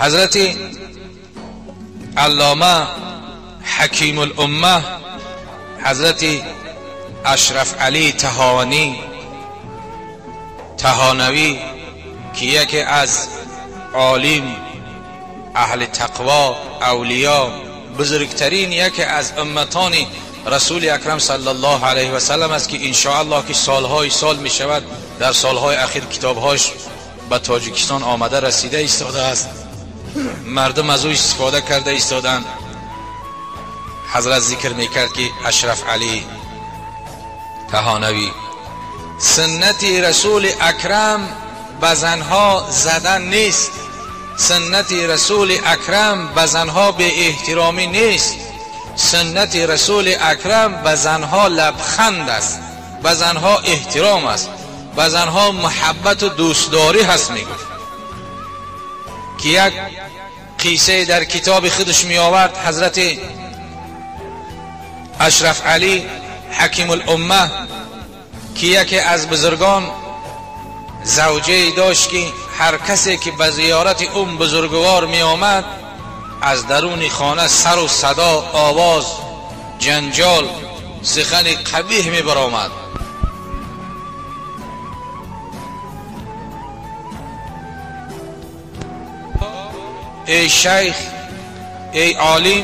حضرت علامه حکیم الامه حضرت اشرف علی تهانوی که یکی از عالم اهل تقوا اولیا بزرگترین یکی از امتان رسول اکرم صلی الله علیه و سلم است که انشاءالله که سالهای سال می شود در سالهای اخیر کتابهاش به تاجیکستان آمده رسیده ایستاده است، مردم از او استفاده کرده ایستادند. حضرت ذکر میکرد که اشرف علی تهانوی سنت رسول اکرم به زنها زدن نیست، سنت رسول اکرم به زنها به احترامی نیست، سنت رسول اکرم به زنها لبخند است، به زنها احترام است، به زنها محبت و دوستداری هست. میگفت که یک قصه در کتاب خودش می آورد حضرت اشرف علی حکیم الامه که یکی از بزرگان زوجه داشت که هر کسی که به زیارت اون بزرگوار می آمد از درون خانه سر و صدا، آواز، جنجال، سخن قبیح می برآمد. ای شیخ، ای عالم،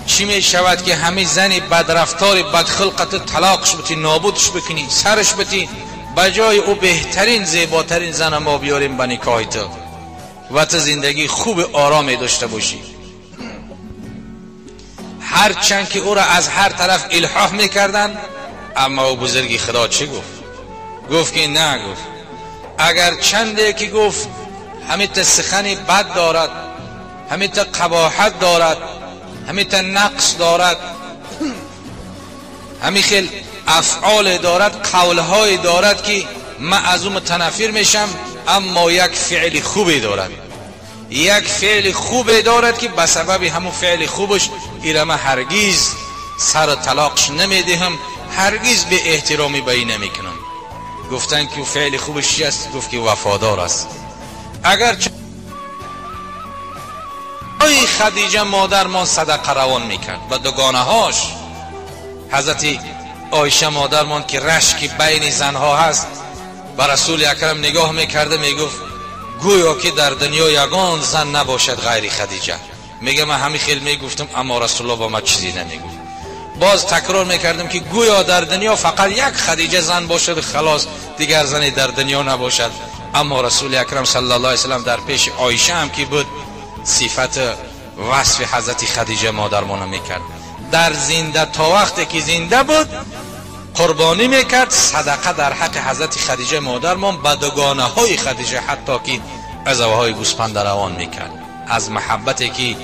چی می شود که همه زن بدرفتار بدخلقت طلاقش بتی، نابودش بکنی، سرش بتی، بجای او بهترین زیباترین زن ما بیاریم به نکاح تو و تو زندگی خوب آرامی داشته باشی. هرچند که او را از هر طرف الحاح میکردن، اما او بزرگی خدا چی گفت؟ گفت که نه، گفت اگر چنده که گفت همه تا سخن بد دارد، همه تا قباحت دارد، همه تا نقص دارد، همه خیل افعال دارد، قولهای دارد که من از او متنفر میشم، اما یک فعل خوبی دارد، یک فعل خوبی دارد که به سبب همون فعل خوبش ایره من هرگیز سر طلاقش نمیدهم، هرگیز به احترامی به این نمیکنم. گفتن که فعل خوبش چی است؟ گفت که وفادار است. اگر ای خدیجه مادر ما صدقه روان میکرد و دوگانه هاش، حضرت عایشه مادرمان که رشک بین زنها هست، به رسول اکرم نگاه میکرده میگفت گویا که در دنیا یگان زن نباشد غیر خدیجه. میگه من همین خیلی میگفتم، اما رسول الله با من چیزی نمیگفت. باز تکرار میکردم که گویا در دنیا فقط یک خدیجه زن باشد، خلاص دیگر زنی در دنیا نباشد. اما رسول اکرم صلی الله علیه وسلم در پیش عایشه هم که بود صفت وصف حضرت خدیجه مادرمان میکرد. در زنده تا وقتی که زنده بود قربانی میکرد، صدقه در حق حضرت خدیجه مادرمان به دوگانه های خدیجه، حتی که عزوه های گوسپند روان میکرد، از محبتی که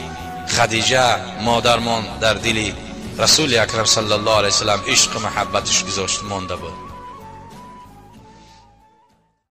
خدیجه مادرمان در دل رسول اکرم صلی الله علیه وسلم عشق و محبتش گذاشت مانده بود.